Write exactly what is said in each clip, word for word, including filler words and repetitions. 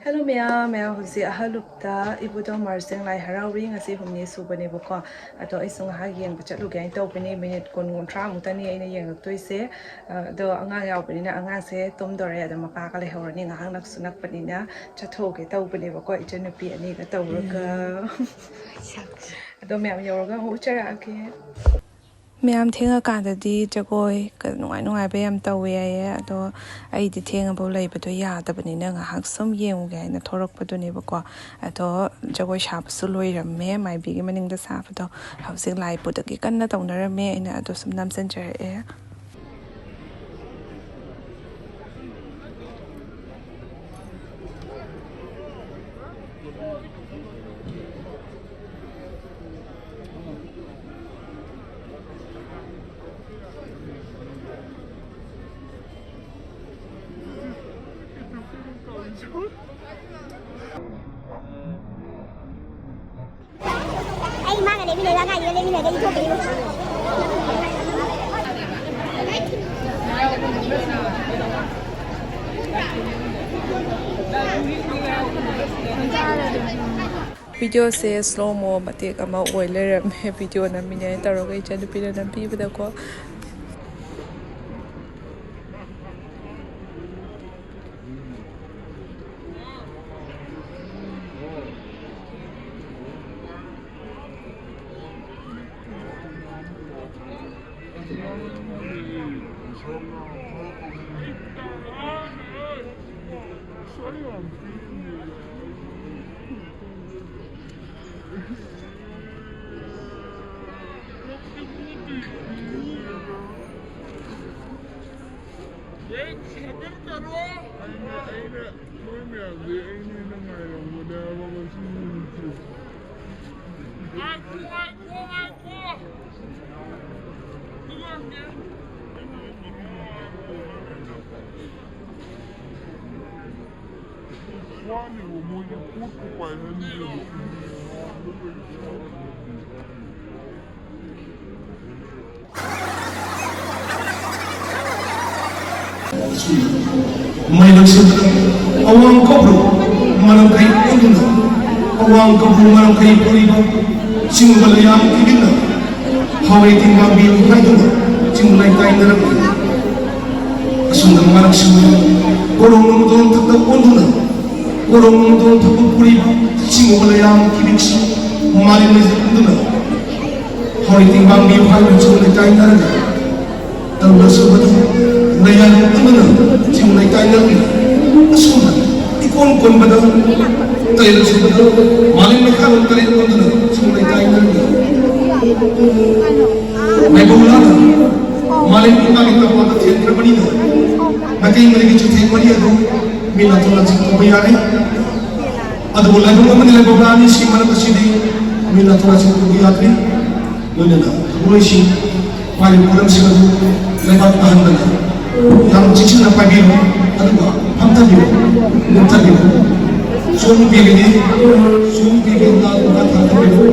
Hello ꯃꯌꯥꯝ, ꯃꯌꯥꯝ ꯍꯧꯖꯤꯛ ꯑꯍꯜꯂꯨꯞꯇ ꯏꯕꯨꯙꯧ ꯃꯔꯖꯤꯡ ꯂꯥꯏ ꯍꯔꯥꯎꯔꯤ꯫ ꯉꯁꯤ ꯍꯨꯝꯅꯤ ꯁꯨꯕꯅꯦꯕꯀꯣ꯫ ꯑꯗꯣ ꯑꯩꯁꯨ ꯉꯥꯏꯍꯥꯛ ꯌꯦꯡꯕ ꯆꯠꯂꯨꯒꯦ ꯍꯥꯏꯅ ꯇꯧꯕꯅꯤ꯫ ꯃꯤꯅꯤꯠ ꯀꯨꯟ ꯀꯨꯟꯊ꯭ꯔꯥꯃꯨꯛꯇꯅꯤ ꯑꯩꯅ ꯌꯦꯡꯉꯛꯇꯣꯏꯁꯦ꯫ ꯑꯗꯣ ꯑꯉꯥꯡ ꯌꯥꯎꯕꯅꯤꯅ ꯑꯉꯥꯡꯁꯦ ꯇꯨꯝꯗꯣꯔꯦ꯫ ꯑꯗꯣ ꯃꯄꯥꯒ ꯂꯩꯍꯧꯔꯅꯤ꯫ ꯉꯥꯏꯍꯥꯛ ꯅꯛꯁꯨ ꯅꯛꯄꯅꯤꯅ ꯆꯠꯊꯣꯛꯎꯒꯦ ꯇꯧꯕꯅꯦꯕꯀꯣ, ꯏꯆꯟꯅꯨꯄꯤ ꯑꯅꯤꯒ ꯇꯧꯔꯒ꯫ ꯑꯗꯣ ꯃꯌꯥꯝ ꯌꯧꯔꯒ ꯑꯃꯨꯛ ꯎꯠꯆꯔꯛꯑꯒꯦ꯫ ꯃꯌꯥꯝ ꯊꯦꯡꯉꯀꯥꯟꯗꯗꯤ ꯖꯒꯣꯏ ꯀ-, ꯅꯨꯡꯉꯥꯏ ꯅꯨꯡꯉꯥꯏꯕ ꯌꯥꯝ ꯇꯧꯋꯦ ꯍꯥꯏꯌꯦ꯫ ꯑꯗꯣ ꯑꯩꯗꯤ ꯊꯦꯡꯉꯐꯥꯎ ꯂꯩꯕꯗꯣ ꯌꯥꯗꯕꯅꯤꯅ ꯉꯥꯏꯍꯥꯛ ꯁꯨꯝ ꯌꯦꯡꯉꯨꯒꯦ ꯍꯥꯏꯅ ꯊꯣꯔꯛꯄꯗꯨꯅꯦꯕꯀꯣ꯫ ꯑꯗꯣ ꯖꯒꯣꯏ ꯁꯥꯕꯁꯨ ꯂꯣꯏꯔꯝꯃꯦ, ꯃꯥꯏꯕꯤꯒꯤ ꯃꯅꯤꯡꯗ ꯁꯥꯕꯗꯣ꯫ ꯍꯧꯖꯤꯛ ꯂꯥꯏ ꯄꯨꯗꯒꯤ ꯀꯟꯅ ꯇꯧꯅꯔꯝꯃꯦ, ꯑꯩꯅ ꯑꯗꯣ ꯁꯨꯝ ꯅꯝꯁꯤꯟꯖꯔꯛꯑꯦ꯫ ꯑꯩ ꯃꯥꯒ ꯂꯩꯃꯤꯟꯅꯩꯕ, ꯑꯉꯥꯡꯁꯤꯒ ꯂꯩꯃꯤꯟꯅꯩꯕ, ꯏꯟꯊꯣꯛꯄꯅꯦꯕ꯫ ꯚꯤꯗꯤꯑꯣꯁꯦ slow mo ꯃꯇꯦꯛ ꯑꯃ ꯑꯣꯏ ꯂꯩꯔꯝꯃꯦ꯫ ꯚꯤꯗꯤꯑꯣ ꯅꯝꯃꯤꯅꯦ ꯇꯧꯔꯒ ꯏꯆꯟꯅꯨꯄꯤꯅ ꯅꯝꯕꯤꯕꯗꯀꯣ꯫ ꯑꯩꯅ, ꯑꯩꯅ ꯅꯣꯏ ꯃꯌꯥꯝꯁꯦ ꯑꯩꯅ ꯍꯦꯟꯅ ꯉꯥꯏꯔꯝꯒꯅꯤ ꯍꯥꯏꯕ ꯉꯁꯤ ꯅꯨꯃꯤꯠꯁꯦ꯫ ꯉꯥꯏꯈꯣ, ꯉꯥꯏꯈꯣ, ꯉꯥꯏꯈꯣ꯫ ꯋꯥꯠꯂꯤꯕ ꯃꯣꯏꯗꯤ ꯄꯣꯠꯄꯨ ꯄꯥꯏꯍꯟꯗꯦꯕ꯫ ꯃꯩ ꯂꯥꯛꯁꯤꯟꯗꯅ ꯑꯋꯥꯡ ꯀꯧꯕ꯭ꯔꯣ? ꯃꯔꯝꯈꯩ ꯑꯣꯟꯗꯨꯅ, ꯑꯋꯥꯡ ꯀꯕꯨ ꯃꯔꯝꯈꯩ ꯄꯨꯔꯤꯕ ꯆꯤꯡꯕ ꯂꯩꯌꯥꯝ ꯀꯤꯕꯤꯅ, ꯍꯥꯋꯩ ꯇꯤꯡꯕꯥꯡꯕꯤ ꯍꯥꯏꯗꯨꯅ ꯆꯤꯡ ꯂꯩꯇꯥꯏꯅꯔꯛꯂꯤ꯫ ꯑꯁꯨꯝꯅ ꯃꯔꯛꯁꯤꯡꯗ ꯀꯣꯔꯣꯡ ꯅꯣꯡꯗꯣꯟ ꯊꯛꯇ ꯑꯣꯟꯗꯨꯅ, ꯀꯣꯔꯣꯡ ꯅꯣꯡꯗꯣꯟ ꯊꯛꯇ ꯄꯨꯔꯤꯕ ꯆꯤꯡꯕ ꯂꯩꯌꯥꯝ ꯀꯤꯕꯤꯁꯨ ꯃꯥꯂꯦꯝ ꯂꯩꯖꯠ ꯑꯣꯟꯗꯨꯅ, ꯍꯥꯋꯩ ꯇꯤꯡꯕꯥꯡꯕꯤ ꯍꯥꯏꯗꯨꯅ ꯆꯤꯡ ꯂꯩꯇꯥꯏꯅꯔꯒ, ꯇꯧꯔꯁꯨꯕꯗ ꯂꯩꯌꯥꯝ ꯑꯃꯅ ꯆꯤꯡ ꯂꯩꯀꯥꯏꯅꯔꯝꯃꯤ꯫ ꯑꯁꯨꯝꯅ ꯏꯀꯣꯟ ꯀꯣꯟꯕꯗ ꯇꯩꯔꯁꯨꯕꯗ ꯃꯥꯂꯦꯝ ꯃꯩꯈꯥꯂꯣꯟ ꯇꯔꯦꯠ ꯑꯣꯟꯗꯨꯅ ꯆꯤꯡ ꯂꯩꯀꯥꯏꯅꯔꯝꯃꯤ꯫ ꯃꯥꯏꯕꯧ ꯂꯥꯅ ꯃꯥꯂꯦꯝ ꯏꯃꯥꯒꯤ ꯇꯝꯄꯥꯛꯇ ꯊꯦꯡꯈ꯭ꯔꯕꯅꯤꯅ ꯃꯩꯇꯩ ꯃꯔꯤꯒꯤ ꯆꯨꯊꯦꯛ ꯃꯔꯤ ꯑꯗꯨ ꯃꯤ ꯂꯥꯊꯣꯛ ꯂꯥꯟꯁꯤꯟ ꯇꯧꯕ ꯌꯥꯔꯦ꯫ ꯑꯗꯨꯕꯨ ꯂꯥꯏꯕꯨꯡ ꯑꯃꯗꯤ ꯂꯥꯏꯕꯛ ꯂꯥꯅꯤ ꯁꯤ ꯃꯔꯛ ꯑꯁꯤꯗꯤ ꯃꯤ ꯂꯥꯊꯣꯛ ꯂꯥꯟꯁꯤꯟ ꯇꯧꯕ ꯌꯥꯗ꯭ꯔꯤ꯫ ꯂꯣꯏꯅꯅ ꯊꯧꯒꯜꯂꯣꯏꯁꯤꯡ ꯄꯥꯏꯔꯤꯕ ꯄꯣꯠꯂꯝꯁꯤꯡ ꯑꯗꯨ ꯂꯩꯕꯥꯛ ꯇꯥꯍꯟꯗꯅ ꯌꯥꯝ ꯆꯦꯛꯁꯤꯟꯅ ꯄꯥꯏꯕꯤꯌꯨ, ꯑꯗꯨꯒ ꯐꯝꯊꯕꯤꯌꯨ, ꯂꯦꯞꯊꯕꯤꯌꯨ꯫ ꯁꯣꯝ ꯄꯤꯕꯤꯅꯤ, ꯁꯣꯝ ꯄꯤꯕꯤ ꯅꯥ ꯃꯈꯥ ꯊꯥꯗꯕꯤꯌꯨ꯫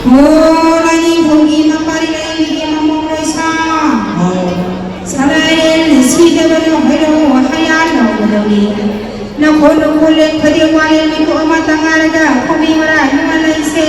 ꯍꯣ, ꯂꯥꯏꯅꯤꯡꯊꯧꯒꯤ ꯃꯄꯥꯔꯤ ꯂꯥꯏꯔꯦꯝꯕꯤꯒꯤ ꯃꯃꯣꯝ ꯂꯣꯏꯁꯥ꯫ ꯁꯂꯥꯏꯔꯦꯜ ꯁꯤꯗꯕꯅ ꯍꯣꯏꯔꯣ ꯍꯌꯥ ꯂꯧꯒꯗꯧꯔꯤ꯫ ꯅꯈꯣ ꯅꯈꯣ ꯂꯦꯛ ꯐꯗꯦ ꯋꯥꯂꯦ ꯃꯤꯀꯨꯞ ꯑꯃꯇ ꯉꯥꯏꯔꯒ ꯈꯣꯝꯕꯤ ꯃꯔꯥ ꯏꯃꯨꯡ ꯂꯩꯁꯦ꯫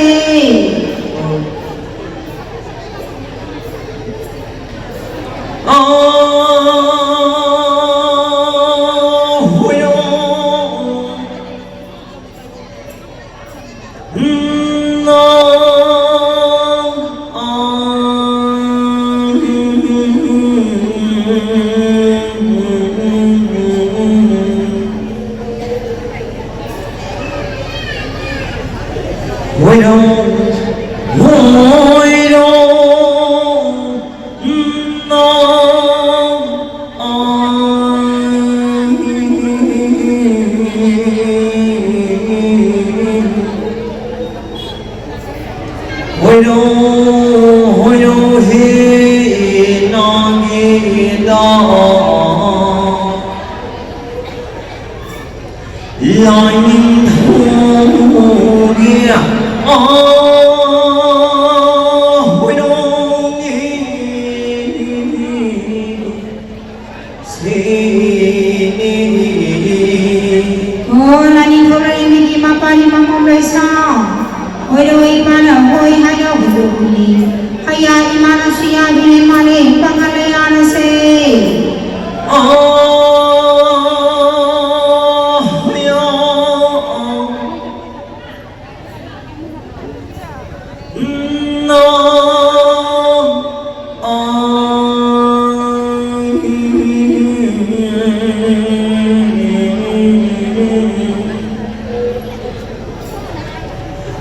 ꯑꯣ, ꯂꯥꯏꯅꯤꯡꯊꯧ ꯂꯥꯏꯔꯦꯝꯕꯤꯒꯤ ꯃꯄꯥꯅꯤ ꯃꯃꯣꯝ ꯂꯣꯏꯁꯥ꯫ ꯍꯣꯏꯔꯣꯏ ꯏꯃꯥꯅ ꯍꯣꯏ ꯍꯥꯏꯅ ꯍꯨꯟꯗꯣꯛꯄꯅꯤ꯫ ꯍꯌꯥ ꯏꯃꯥꯅꯁꯨ ꯌꯥꯗꯨꯅ ꯏꯃꯥꯅꯦ ꯄꯥꯡꯒꯜ ꯂꯩ ꯌꯥꯅꯁꯦ꯫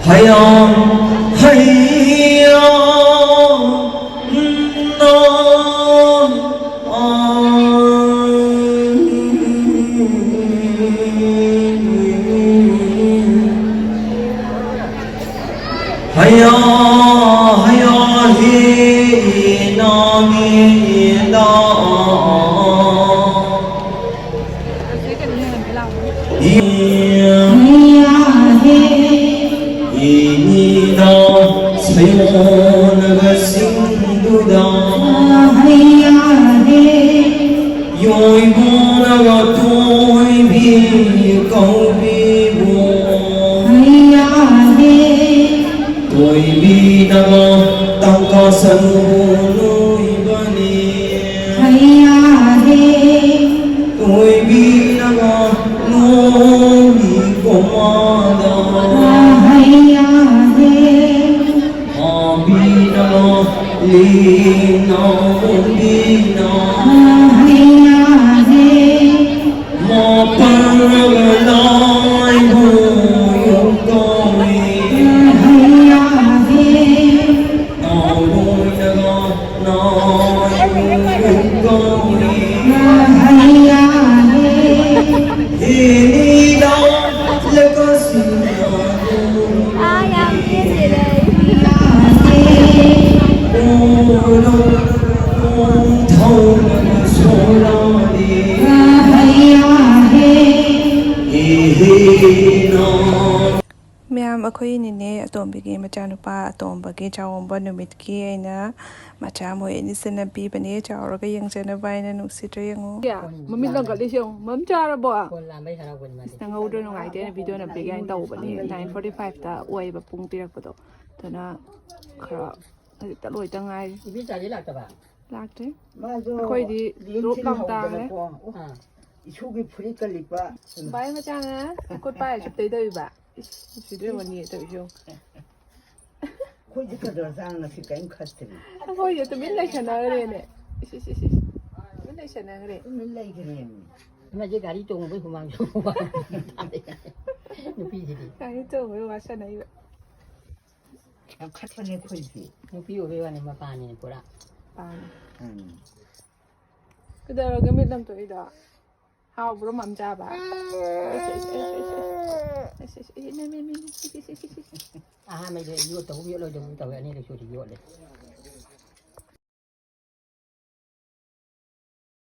ꯍꯌꯥ ꯍꯌꯥ ꯅ ꯍꯌꯥ ꯍꯌꯥ ꯍꯦ ꯅꯥꯃꯦ ꯗꯥ ꯏꯅꯤꯗ ꯁꯌꯣꯅꯒ ꯁꯤꯡꯗꯨꯗ ꯌꯣꯏꯕꯣꯅꯒ ꯇꯣꯏꯕꯤ ꯀꯧꯕꯤꯕꯣ ꯇꯣꯏꯕꯤꯅꯒ ꯇꯪꯀꯥ ꯁꯔꯨ ꯅꯣꯏꯕꯅꯤ ꯇꯣꯏꯕꯤꯅꯒ ꯅꯣꯏꯕꯤ ꯀꯣꯃꯥꯗ ꯍꯥꯕꯤꯅꯒ ꯂꯤꯅ ꯎꯕꯤꯅ ꯃꯥꯄꯜꯅꯒ ꯂꯥꯏꯕꯨ ꯌꯣꯡꯀꯥꯎꯏ ꯇꯥꯎꯕꯣꯏꯅꯒ ꯅꯥꯏꯕꯨ ꯌꯣꯡꯀꯥꯎꯏ ꯍꯦꯅꯤꯗ ꯂꯀꯁꯤꯅ ꯃꯌꯥꯝ, ꯑꯩꯈꯣꯏ ꯅꯤꯅꯦ ꯑꯇꯣꯝꯕꯤꯒꯤ ꯃꯆꯥꯅꯨꯄꯥ ꯑꯇꯣꯝꯕꯒꯤ ꯆꯥꯛꯎꯝꯕ ꯅꯨꯃꯤꯠꯀꯤ ꯑꯩꯅ ꯃꯆꯥ ꯃꯣꯏ ꯑꯅꯤꯁꯤꯅ ꯄꯤꯕꯅꯦ, ꯆꯥꯎꯔꯒ ꯌꯦꯡꯖꯅꯕ ꯍꯥꯏꯅ꯫ ꯅꯨꯡꯁꯤꯗ꯭ꯔꯥ ꯌꯦꯡꯉꯨ꯫ ꯃꯃꯤꯠ ꯂꯪꯒꯠꯂꯤꯁꯦ ꯌꯦꯡꯉꯨ꯫ ꯃꯝ ꯆꯥꯔꯕꯣ? ꯐꯣꯟ ꯂꯥꯝꯕꯩ ꯍꯔꯥꯎꯕꯅꯤ ꯃꯥꯗꯤ꯫ ꯑꯁ, ꯅꯪꯍꯧꯗ꯭ꯔ ꯅꯨꯡꯉꯥꯏꯇꯦꯅ ꯚꯤꯗꯤꯑꯣ ꯅꯝꯕꯤꯒꯦ ꯍꯥꯏꯅ ꯇꯧꯕꯅꯦ꯫ ꯅꯥꯏꯟ ꯐꯣꯔꯇꯤ ꯐꯥꯏꯚꯇ ꯑꯣꯏꯕ ꯄꯨꯡ ꯄꯤꯔꯛꯄꯗꯣ꯫ ꯑꯗꯨꯅ ꯈꯔ ꯍꯧꯖꯤꯛꯇ ꯂꯣꯏꯇ ꯉꯥꯏꯔꯤ꯫ ꯏꯕꯦꯆꯥꯗꯤ ꯂꯥꯛꯇꯕ? ꯂꯥꯛꯇ꯭ꯔꯤ꯫ ꯃꯥꯗꯣ ꯑꯩꯈꯣꯏꯗꯤ ꯂꯦꯡ ꯗ꯭ꯔꯣꯞ ꯊꯤꯟ ꯂꯥꯎ ꯇꯥꯈ꯭ꯔꯦ꯫ ꯍꯧꯗꯅꯀꯣ꯫ ꯑꯥ꯫ ꯏꯁꯨꯒꯤ ꯐꯨꯔꯤꯠꯀ ꯂꯤꯠꯄ꯫ ꯚꯥꯏ ꯃꯆꯥꯅ ꯈꯨꯠ ꯄꯥꯏꯔ ꯆꯨꯞꯇꯩ ꯇꯧꯔꯤꯕ꯫ ꯏꯁ, ꯅꯨꯡꯁꯤꯗ꯭ꯔꯦ ꯃꯅꯤ ꯇꯧꯔꯤꯁꯦ ꯌꯦꯡꯉꯨ꯫ ꯑꯩꯈꯣꯏꯗꯤ ꯀꯗꯔ ꯆꯥꯡꯅ ꯁꯤ ꯀꯔꯤꯝ ꯈꯠꯇ꯭ꯔꯤ꯫ ꯑꯩꯈꯣꯏꯁꯦ ꯇꯨꯃꯤꯟ ꯂꯩꯁꯟꯅꯈ꯭ꯔꯦꯅꯦ꯫ ꯏꯁ, ꯏꯁ, ꯏꯁ, ꯏꯁ꯫ ꯇꯨꯃꯤꯟ ꯂꯩꯁꯟꯅꯈ꯭ꯔꯦ꯫ ꯇꯨꯃꯤꯟ ꯂꯩꯈ꯭ꯔꯦꯃꯤ꯫ ꯑꯃꯁꯦ ꯒꯥꯔꯤ ꯇꯣꯡꯕꯩ ꯍꯨꯃꯥꯡꯁꯨ ꯍꯨꯃꯥꯡ ꯇꯥꯗꯦ꯫ ꯅꯨꯄꯤꯁꯤꯗꯤ꯫ ꯒꯥꯔꯤ ꯇꯣꯡꯕꯩ ꯋꯥꯁꯟꯅꯩꯕ꯫ ꯌꯥꯝ ꯈꯠꯄꯅꯦ ꯑꯩꯈꯣꯏꯗꯤ꯫ ꯅꯨꯄꯤ ꯑꯣꯏꯕꯩ ꯋꯥꯅꯤ, ꯃꯄꯥꯅꯤꯅꯦ ꯄꯨꯔꯥ꯫ ꯄꯥꯝꯃꯦ꯫ ꯎꯝ꯫ ꯀꯩꯗꯧꯔꯒꯦ ꯃꯤꯠ ꯂꯝꯇꯣꯛꯏꯗꯣ? ꯍꯥꯎꯕ꯭ꯔꯣ ꯃꯝ ꯆꯥꯕ? ꯑꯍꯥꯟꯕꯗ ꯌꯣꯠꯇꯧꯒꯨꯝ ꯌꯣꯠꯂꯣꯏꯗꯧꯒꯨꯝ ꯇꯧꯋꯦ, ꯑꯅꯤꯔꯛ ꯁꯨꯔꯗꯤ ꯌꯣꯠꯂꯦ꯫